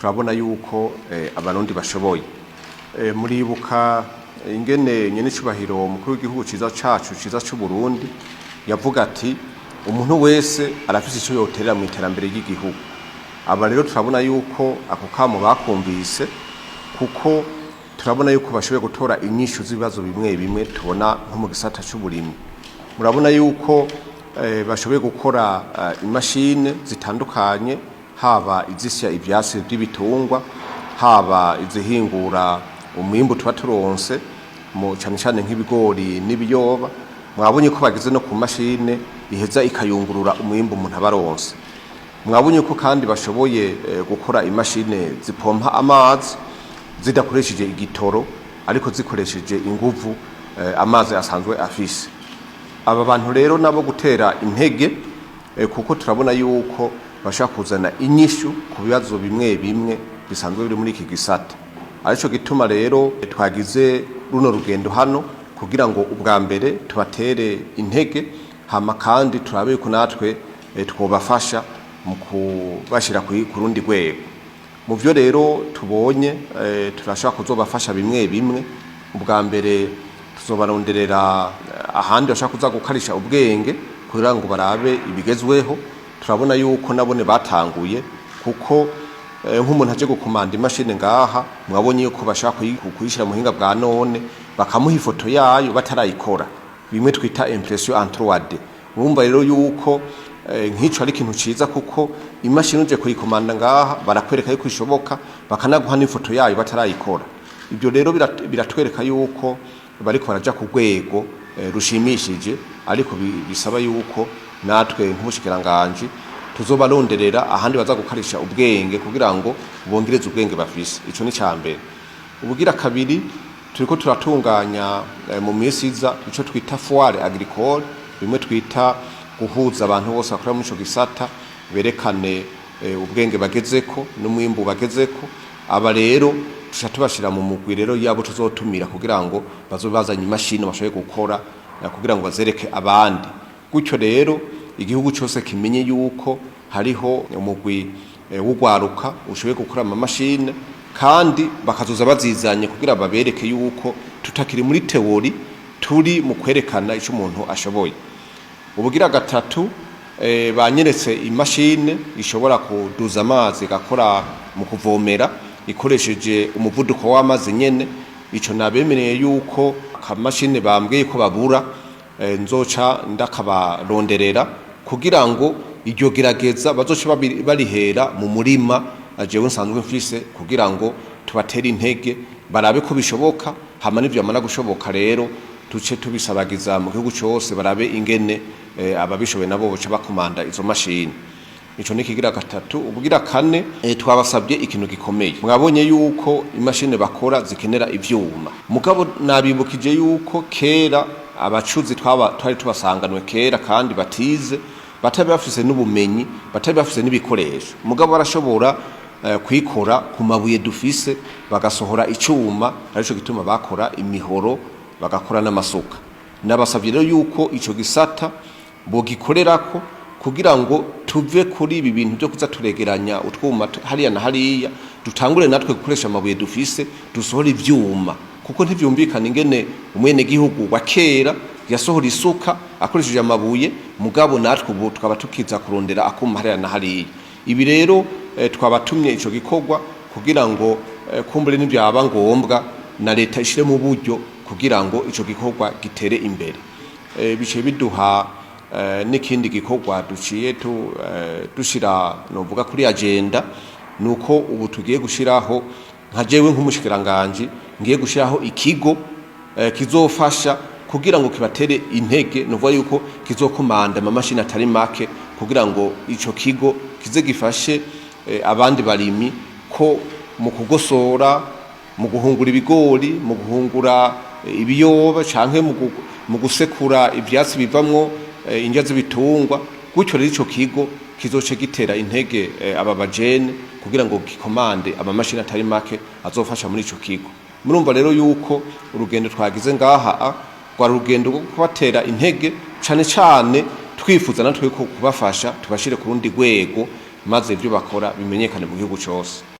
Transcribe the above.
Turabona yuko Abarundi bashoboye. Muribuka ingene nyenicubahiro umukuru w'igihugu ciza cacu ciza c'u Burundi yavuga ati: "Umuntu wese arafise ico yoterera mu iterambere ry'igihugu." Aba rero turabona yuko ako kamo bakumvise, kuko turabona yuko bashoboye gutora inyishu z'ibibazo bimwe bimwe tubona nko mu gisata c'uburimyi. Murabona yuko bashoboye gukora imashini zitandukanye, haba izisya ivyatsi by'ibitungwa, haba izihingura umwimbu tuba turonse mu cane cane nk'ibigori n'ibiyoba. Mwabonye ko bageze no ku mashine iheza ikayungurura umwimbu umuntu aba aronse. Mwabonye ko kandi bashoboye gukora imashine zipompa amazi zidakoresheje igitoro, ariko zikoresheje inguvu amazi asanzwe afise. Aba bantu rero nabo gutera intege, kuko turabona yuko bashaka kuzana inyishu ku bibazo bimwe bimwe bisanzwe biri muri iki gisata. Arico gituma rero twagize runo rugendo hano, kugira ngo ubwa mbere tubatere intege, hama kandi turabe yuko natwe twobafasha mu kubashira ku rundi rwego. Mu byo rero tubonye, turashaka kuzobafasha bimwe bimwe. Ubwa mbere tuzobaronderera ahandi bashaka kuza gukarisha ubwenge kugira ngo barabe ibigezweho. Turabona yuko nabone batanguye, kuko nk'umuntu aje gukomanda imashini ngaha, mwabonye yuko bashaka kuyishyira mu buhinga bwa none, bakamuha ifoto yayo batarayikora, bimwe twita impression en 3D. Urumva rero yuko nk'ico ari ikintu ciza, kuko imashini uje kuyikomanda ngaha barakwereka yuko ishoboka, bakanaguha n'ifoto yayo batarayikora. Ibyo rero biratwereka yuko bariko baraja ku rwego rushimishije, ariko bisaba yuko natwe nk'ubushikiranganji tuzobaronderera ahandi baza gukarisha ubwenge kugira ngo bongereze ubwenge bafise. Ico ni mbere. Ubugira kabiri, turiko turatunganya mu minsi iza ico twita foire agricole, bimwe twita guhuza abantu bose bakora muri ico gisata, berekane ubwenge bagezeko n'umwimbu bagezeko. Aba rero tuca tubashira mu mugwi rero yabo tuzotumira, kugira ngo bazobe bazanye imashini bashoboye gukora, kugira ngo bazereke abandi. Gutyo rero igihugu cyose kimenye yuko hariho umugwi w'ugwaruka ushoboye gukora amamashine, kandi bakazoza bazizanye kugira babereke yuko tutakiri muri théorie, turi mu kwerekana ico umuntu ashoboye. Ubugira gatatu, banyeretse imashine ishobora kuduza amazi, igakora mu kuvomera ikoresheje umuvuduko w'amazi nyene. Ico nabemereye yuko akamashine bambwiye ko babura, nzoca ndakabaronderera kugira ngo iryo gerageza bazoce barihera mu murima jewe nsanzwe mfise, kugira ngo tubatere intege, barabe ko bishoboka. Hama n'ivyo bamara gushoboka rero, tuce tubisabagiza mu gihugu cyose, barabe ingene ababishoboye nabo boca bakomanda izo mashini. Ico ni kigira gatatu. Ubugira kane, twabasabye ikintu gikomeye. Mwabonye yuko imashini bakora zikenera ivyuma, mugabo nabibukije yuko kera abacuzi twaba twari tubasanganwe kera, kandi batize, batari bafise n'ubumenyi, batari bafise n'ibikoresho, mugabo barashobora kwikora ku mabuye dufise bagasohora icuma. Arico gituma bakora imihoro, bagakora n'amasuka. Nabasavye rero yuko ico gisata bogikorerako, kugira ngo tuve kuri ibi bintu byo kuza turegeranya utwuma hariya na hariya, dutangure natwe gukoresha amabuye dufise, dusohora ivyuma, kuko ntivyumvikana ingene umwene gihugu wa kera yasohora isuka akoresheje amabuye, mugabo natwe ubu tukaba tukiza kurondera akuma hariya na hariya. Ibi rero twabatumye ico gikorwa kugira ngo kumbure n'ivyaba ngombwa na leta ishire mu buryo kugira ngo ico gikorwa gitere imbere. Bice biduha n'ikindi gikorwa duciye dushira novuga kuri agenda, nuko ubu tugiye gushiraho, nka jewe nk'umushikiranganje ngiye gushiraho ikigo kizofasha kugira ngo kibatere intege. Nuvuga yuko kizokomanda amamashini atari make, kugira ngo ico kigo kize gifashe abandi barimi ko mu kugosora, mu guhungura ibigori, mu guhungura ibiyoba, canke mu gusekura ivyatsi bivamwo indya z'ibitungwa. Gutyo rero ico kigo kizoce gitera intege aba bajene kugira ngo gikomande amamashini atari make azofasha muri ico kigo. Murumva rero yuko urugendo twagize ngaha rwari urugendo rwo kubatera intege cane cane, twifuza natwe ko kubafasha tubashire ku rundi rwego, maze ibyo bakora bimenyekane mu gihugu cose.